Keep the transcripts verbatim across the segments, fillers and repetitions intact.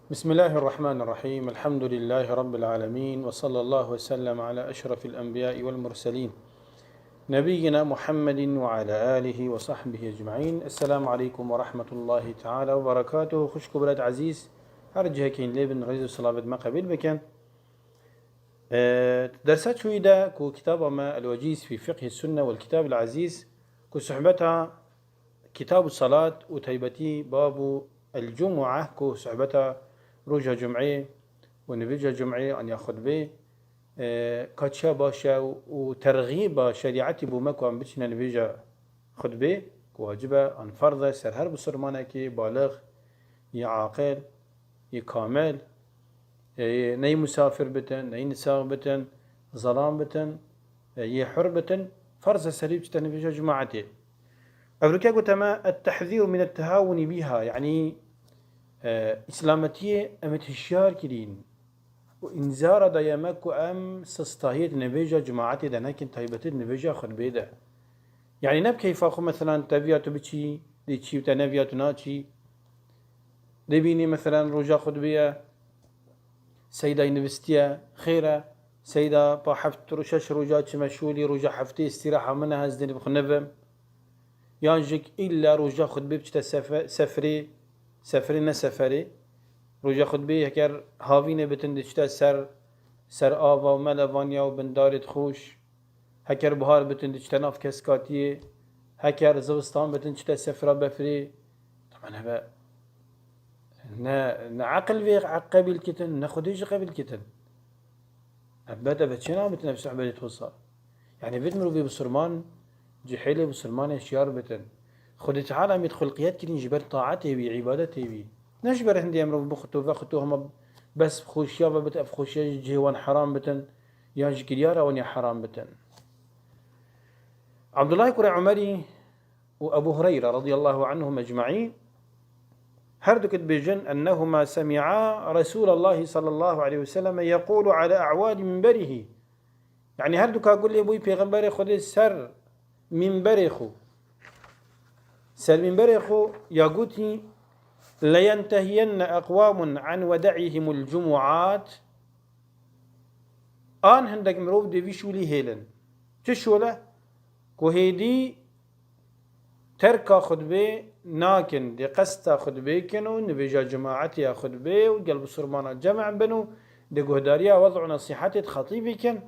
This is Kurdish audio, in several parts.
بسم الله الرحمن الرحيم. الحمد لله رب العالمين. وصلى الله وسلم على أشرف الأنبياء والمرسلين. نبينا محمد وعلى آله وصحبه أجمعين. السلام عليكم ورحمة الله تعالى وبركاته. Xwişk û birayt ezîz, her cihekên lê bin rêz û silavêt me qebîl bikin. Ee, dersa çûyî de ku kitaba me El-Wecîz fî Fiqhî Sunne wel Kitab el-Ezîz, ku sohbeta Kitab û Salat û taybetî babu El-Cumua, ku sohbeta roja Cum'ê û nivêja Cum'ê an ya xutbê, e, ka çiya baş e û, û terxîba şerîetî bo me ku em biçîne nivêja xutbê, ku wacib e an ferz e ser her bisurmanekî balix, yê aqil, yê kamil, e, ney musafir bitin, ney nisax bitin, zelam bitin, e, yê hur bitin, ferz e serî biçite nivêja cemaetê. Evroke gote me, "التحذير من التهاون بها", yanî, e, îslametiyê em ê hişyar kirîn û înzara daye me ku em sistahiyê di nivêja cemaetê de nekin, taybetî di nivêja xutbê de. Yanî ne bi keyfa xwe, meselan, te viya tu biçî, dê çî û te neviya tu naçî. Dê bînî, meselan, roja xutbê ye, seyda nivîstiye, xêr e, seyda pa heft ro-, şeş roja çi meşûlî, roja heftê îstîraha min e, ez dê bi xwe nivim. Yan jî îlla roja xutbê biçite sefe-, sefrê, sefrê ne seferê. Roja xutbê heker havînê bitin diçite ser, ser ava û melevaniya û bindarê dixwûş. Heker bihar bitin diçite nav keskatiyê. Heker zivistan bitin çite sefra befrê. Temen hebe ne, ne aqil vê qebîl kitin, ne Xwedê jî qebîl kitin. Elbet ev çê nabitin ev sohbetê wisa. Yanî vêt mirovê bisurman, cihêlê bisurmanê şiyar bitin. Xwedê Teala em êt xulqiyet kirin ji ber taetê wî, îbadetê wî. Ne ji ber hindê mirov bixuto, vexuto hema bes xweşiya ve bit, ev xweşiya ji cihê wan heram bitin, yan ji kiryara wan ya heram bitin. Abdullah kurê Umerî û Ebu Hureyre radiyallahu anhum ecmaîn her du dibêjin, "Ennehuma semi'a Resûlallahi sallallahu aleyhi ve selleme yekûlu ala a'wâli minberihi." Yanî her du ka gulê bûyî Pêxemberê Xwedê ser minberê xwe. Ser minberê xwe ya gotî, "Leyentehiyenne eqwamun an weda'ihimul cumu'at." An hindek mirov dê vî şûlî hêlin. Çi şûl e? Ku hêdî terka xutbê nakin, dê qesta xutbê kin û nivêja cemaetê ya xutbê û gel bisurmana cem bin û dê guhdariya wez û nesîhetê di xetîbê kin.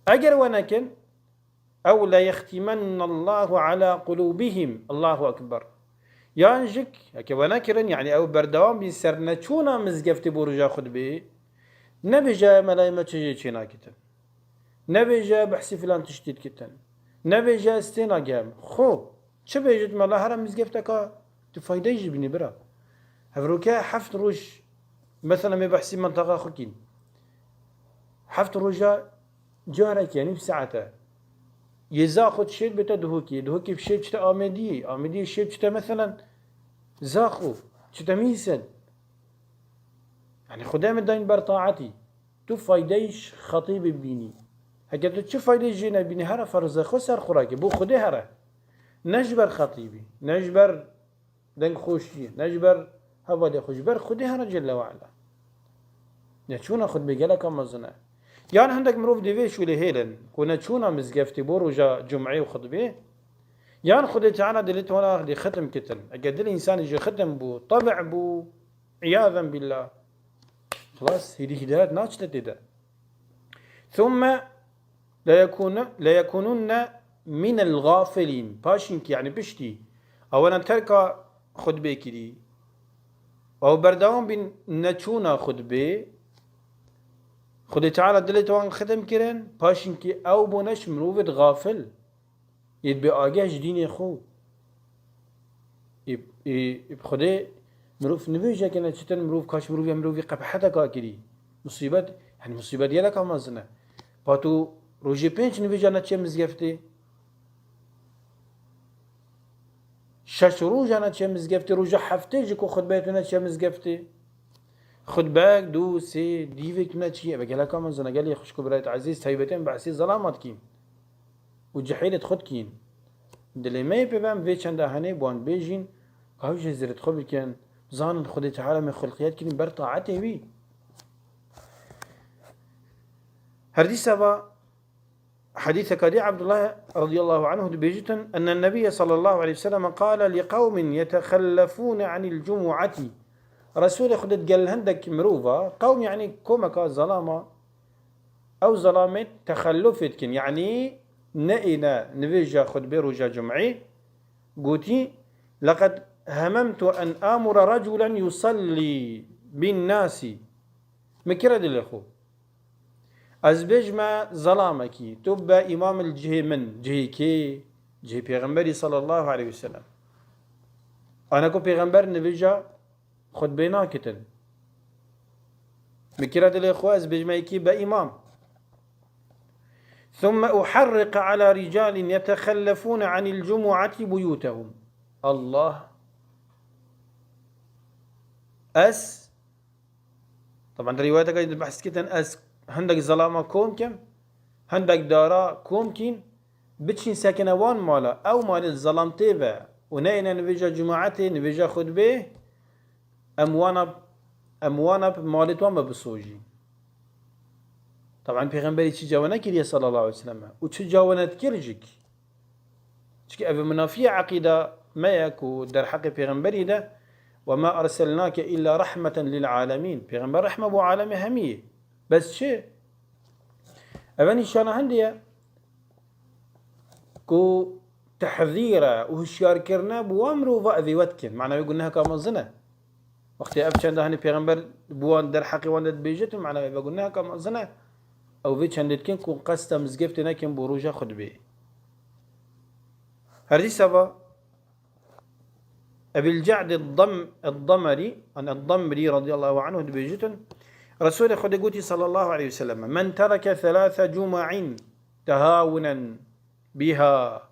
Eger we nekin, "Ew leyextîmennallahu ala qulûbihim." Allahu Ekber. Yan jî, heke we nekirin, yanî ew berdewam bîn ser neçûna mizgeftê bo roja xutbê, nebêje melayê me çi jê çênakitin. Nebêje behsî filan tiştî dikitin. Nebêje ez têna gem. Xo, çi bêjit mela here mizgefteka tu faydeyê jî bînî bira. Hevroke heft roj, mesela me behsî menteqa xwe kîn. Heft roja careke, nîv saete. Yê Zaxo şêt bête Duhokê. Duhokê şêt çite Amediyê. Amediyê şêt çite, meselen, Zaxo. Çite Mîsen. Yani Xwedê me dayîn ber taetî. Tu faydeyê ji xetîbê bînî. Heke tu çi faydeyê jê nebînî, here ferze xwe ser xwe rake. Bo Xwedê here. Ne ji ber xetîbî, ne ji ber dengxweşiyê, ne ji ber hevalê xwe, ji ber Xwedê here Celle ve Ala. Neçûna xutbê geleka mezin e. Yan hindek mirov dê vê şûlê hêlin, ku neçûna mizgeftê bo roja cum'ê û xutbê, yan Xwedê Teala dilê wana dê xitim kitin. Eger dilê însanê jî xitim bû, tebi bû, iyazen billah. Xilas, hêdî hîdayet naçite tê de. Thumme leyekûne-, leyekûnunne minel gafilîn. Paşîn ki, yani piştî, ewana terka xutbê kirî. Ew berdewam bîn neçûna xutbê. Xwedê Teala dilê wan xitim kirin, paşîn ki ew bûne ji mirovêt gafil. Yê bê ageh ji dînê xwe. Ê, ê, ê bi Xwedê mirov nivêje kene çitin mirov kaç mirov ya mirovî qebheteka kirî. Musîbet, yani musîbet geleka mezin e. Pa tu rojê pênc nivêja neçiye mizgeftê. Şeş roja neçiye mizgeftê, roja heftê jî ku xutbeyê tu neçiye mizgeftê. Xutbek, du, sê, dîvek tu neçiye. Ve geleka mezin e, gelê xwişk û birayt ezîz, taybetên behsî zelama dikîn. û cihêlê xwe dikîn. Dilê me yê pê be em vê çenda henê bi wan bêjîn, ka ew jê zirit xwe bikin, Zanin Xwedê Teala me xulqiyet kirin ber taetê wî. Her dîsa va hedîseka dî Abdullah radiyallahu anhu dibêjitin, enne Nebiyye sallallahu aleyhi ve sellem qale li qewmin yetexellefûne anil cumu'ati. Resulê Xwedê digel hindek mirova, qewm yani komeka zelama, ew zelamê texellufê dikin, yani neêne nivêja xutbê roja cum'ê, gotî, leqed hememtu en amura reculen yusallî bin nasi. Min kire dilê xwe. Ez bêjme zelamekî, tu be îmam li cihê min, cihê kê? Cihê Pêxemberî sallallahu aleyhi ve sellem. Ana ku Pêxember nivêja xutbê nakitin. Min kire dilê xwe ez bêjme yekî be îmam. Thumme uharriqe ala ricalin yetexellefûne anil cumu'ati buyûtehum. Allah. Ez Taban di rîwayeteke de behs dikitin, ez hindek zelama kom kim, hindek dara kom kîn, biçîn sekine wan mala, ew malê zelam tê ve û neyêne nivêja cumaetê, nivêja xutbê, em wana, em wana bi malê wan ve bisojîn. Taban Pêxemberî çi cawe nekiriye sallallahu aleyhi ve sellem û çi cawe nedikir jî. Çiki ev minafiye eqîda me ye ku derheqê Pêxemberî de, "Ve ma erselnake illa rahmeten lil alemîn." Pêxember rehme bo alemê hemî ye. Bes çi? Eve nîşana hindê ye ku tehzîre û hişyarkirine bi wan mirova evê we dikin. Mana wê guneheka mezin e. Wextê ev çenda hanê Pêxember bi wan derheqê wan de dibêje, tu mana wê ve guneheka mezin e. Ew vê çendê dikin ku qesta mizgeftê nekin bo roja xutbê. Her dîsa va Ebil Ce'd ed-Dam-, ed-Damerî, an ed-Damrî radiyallahu anhu dibêjitin, Resulê Xwedê gotî sallallahu aleyhi ve sellem, "Men tereke thelâthe cuma'in tehawunen biha,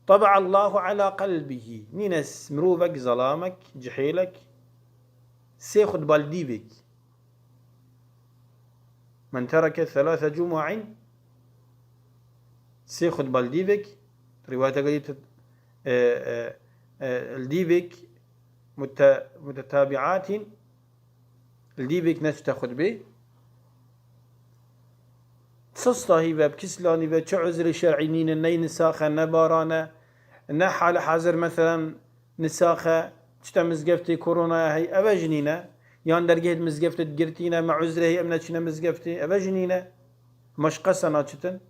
tabe'allahu ala qelbihi." Nîne s-, mirovek, zalamek, cihêlek, sê xutba li dîvêk. Men tereke thelâthe cuma'in, sê xutba li dîvêk, rîwayeteke dî, e, e, e, li dîvêk mute-, mutetabi'atin, li dîvêk neçite xutbê, sista hî ve, bi kislanî ve, çi uzrê şer'î nîne, ney nisax e, ne baran e, ne hali hazir, meselen, nisax e, çite mizgeftê koronaya hey, eve jî nîne, yan dergehê mizgeftê girtî ne, me uzrê hey, em neçîne mizgeftê, eve jî nîne. Ma ji qesa naçitin?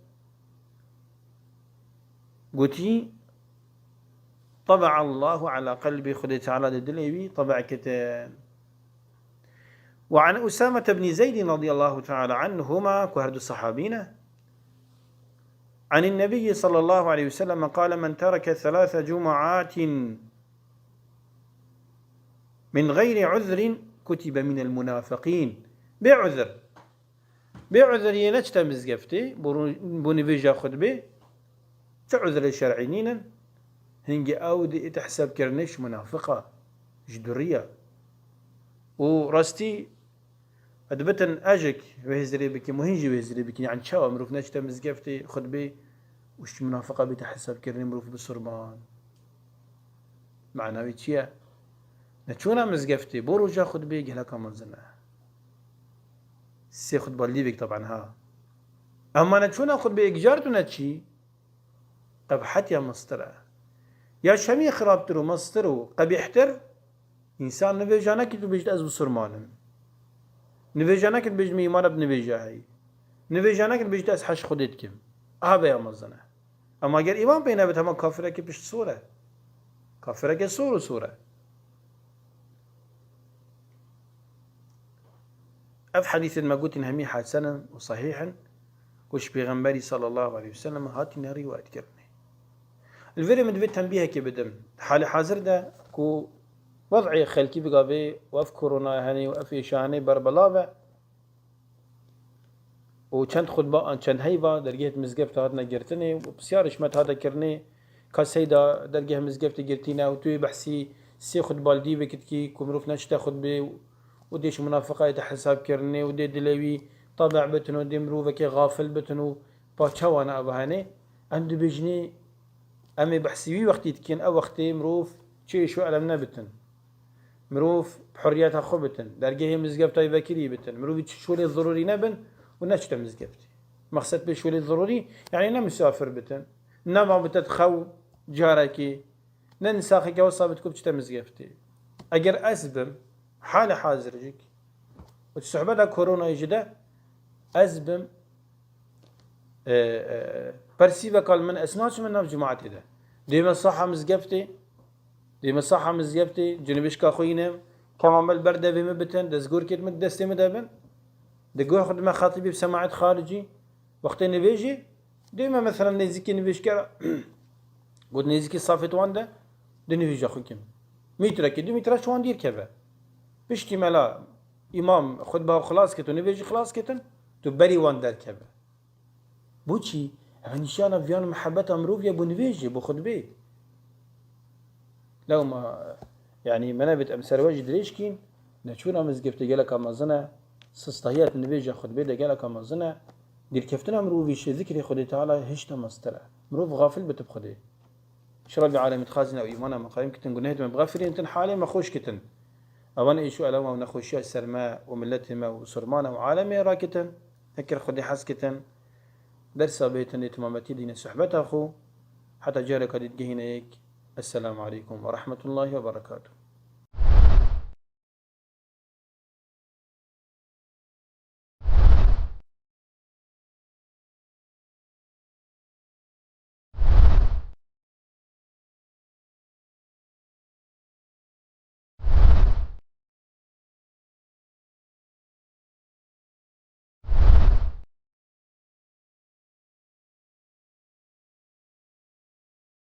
Gotî, "Tebe'allahu ala qelbî", Xwedê Teala di dilê wî tebe' kitin. Ve an Usamete bnî Zeydin radiyallahu teala anhuma, ku her du sehabî ne, anin Nebiyyi sallallahu aleyhi ve sellem qale, "Men tereke thelâthe cumaatin min gayri uzrin kutibe minel munafiqîn." Bê uzr. Bê uzr yê neçite mizgeftê, bo ru-, bo nivêja xutbê, çi uzrê şer'î nînin, hingî ew dê ête hesabkirinê ji munafiqa, ji duriya. Û rastî, dibitin ejik wê hizirê bikim û hîn jî wê hizirê bikin. Yani çawa mirov neçite mizgeftê xutbê û ji munafiqa bête hesabkirinê mirov bisurman? Mana wî çi ye? Neçûna mizgeftê bo roja xutbê geleka mezin e. Sê xutba li dîvêk taban ha. Ema neçûna xutbê yek car tu neçî, qebhetiya mestir e. Ya şemî xirabtir û mestir û qebîhtir, însan nivêja nekî tu bêjit ez bisurman im. Nivêja nekî tu bêjit min îmana bi nivêja heyî. Nivêja nekî tu bêjit ez heş Xwedê dikim. Aha veya mezin e. Ema ger îman pê nebit, hema kafirekî pişt sor e. Kafirekê sor û sor e. Ev hedîsên me gotin hemî hesen in û sehîh in, ku ji Pêxemberî sallallahu aleyhi ve sellem hatine rîwayet kirinê. Li vê rê min divê tenbîhekê bidim. Halê hazir de ku wez'ê xelkî bigavê û ev koronaya henê û ev êşa henê berbelav e, û çend xutba an çend heyva dergehê mizgefta hatine girtinê û pisyar ji me hate kirinê, ka seyda dergehê mizgeftê girtîne û tu yê behsî sê xutba li dîvêk dikî ku mirov neçite xutbê û dê ji munafiqa ête hesabkirinê û dê dilê wî tabe' bitin û dê mirovekê xafil bitin û pa çawa ne ava henê? Em dibêjinê, em ê behsî wî wextî dikin, ew wextê mirov çi êş û elem nebitin. Mirov bi hurriyeta xwe bitin, dergehê mizgeftayê vekirî bitin, mirovî çi şolê zirûrî nebin û neçite mizgeftê. Mexsed pê şolê zirûrî, yanî ne misafir bitin, ne mabite xew carekê, ne nisaxeke wisa bit ku biçite mizgeftê. Eger ez bim, hale hazir jî, û sohbeta koronayê jî de ez bim, e, e, persîveka li min, ez naçim nav cimatê de. Dême saha mizgeftê, dême saha mizgeftê, cinibişka xwe yînim, kemamel ber devê min bitin, destgorkêt min destê min de bin. Di guh xwe dime xatibî bi semaet xaricî, wextê nivêjî, dême mesela nêzîkî nivêjkera, got nêzîkî safê wan de, di nivêja xwe kim. Mîtrekî, du mître ji wan dîr keve. Piştî mela, îmam xutba xilas ket û nivêjî xilas ketin, tu berî wan derkeve. Boçî? Ev nîşana viyan û mihebeta mirov ye bo nivêjê, bo xutbê. Lewma, yanî me nebit em ser we jî dirêj kîn, neçûna mizgeftê geleka mezin e, sistahiya di nivêja xutbê de geleka mezin e, dîrkeftina mirovî ji zikrê Xwedê Teala hişta mestir e. Mirov xafil bit bi Xwedê. Ji Rabbî alemî dixwazin ew îmana me qayim kitin, gunehê me bixefirîntin, halê me xweş kitin. Ewan êş û elama û nexweşiya ser me û miletê me û Musulmana û alemê rakitin, nekir Xwedê hez kitin. Dersa bêtin lê timametî dîne sohbeta xwe. Heta careka dî digihîne yek. Esselamu aleykum ve rahmetullahi ve berekatuhu.